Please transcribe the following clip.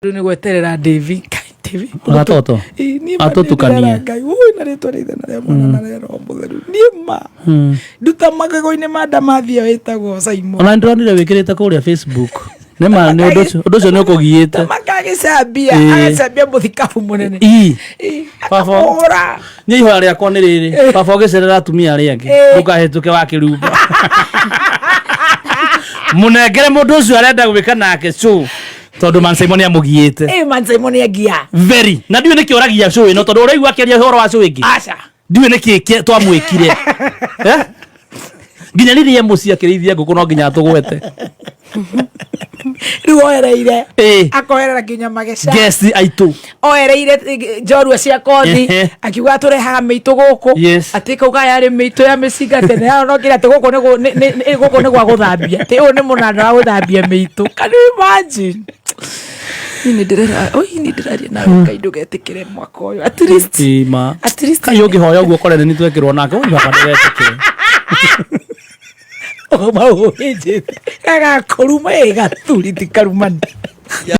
Rĩu nĩ gweterera Davy. Kai, Davy. Gatoto? Ĩ, niĩ ma Atũtukanie. nĩ ndĩrera Ngai ũĩ na rĩtwa rĩa Ithe na rĩa Mwana na rĩa Roho Mũtheru. Niĩ ma nduta magego-inĩ ma ndamathia wĩtagwo Simon. Ona nĩndĩronire wĩkĩrĩte kũrĩa Facebook. Nĩ ma nĩ ũndũ ũcio, ũndũ ũcio nĩ ũkũgiĩte. Tamaka agĩcambia, Ĩ. agacambia mũthikabu mũnene. Ii. Ĩ, Baba. akamũhũra. Niĩ ihoya rĩakwa nĩ rĩrĩ, baba ũgĩcerera atumia arĩa angĩ, Ĩ. ndũkahĩtũke wa kĩrumba. Mũnengere mũndũ ũcio arenda gwĩka nake show, tondũ Man Simon nĩ amũgiĩte. Ĩ, Man Simon nĩ angia. Very. Na ndiũĩ nĩkĩ ũragia show ĩno, tondũ ũraigua akĩaria ũhoro wa show ĩngĩ. Aca. Ndiũĩ nĩkĩ twamwĩkire. Eh? Nginya rĩrĩa e mũciĩ akĩrĩithia ngũkũ no nginya atũgwete. Rĩu oereire. Ĩ. Akoerera nginya mageca. Guest aitũ. Oereire njorua cia kothi. Akiuga tũrehaga mĩitũ gũkũ. Atĩ kauga yarĩ mĩitũ ya mĩcinga tene ya no kĩrĩa atĩ gũkũ nĩ gũkũ nĩ gwa gũthambia, atĩ ũyũ nĩ mũnanda wa gũthambia mĩitũ. Can you imagine? Niĩ nĩ ndĩrera, oi, nĩ ndĩraria nawe Ngai ndũgetĩkĩre mwaka ũyũ at least. Ĩ, ma. At least. Kai ũngĩhoya ũguo ũkore nĩ nĩ twekĩrwo nake, oi baba ndũgetĩkĩre. Ũmaũhĩnjĩte gagakũruma ĩ gathuri ti karumani.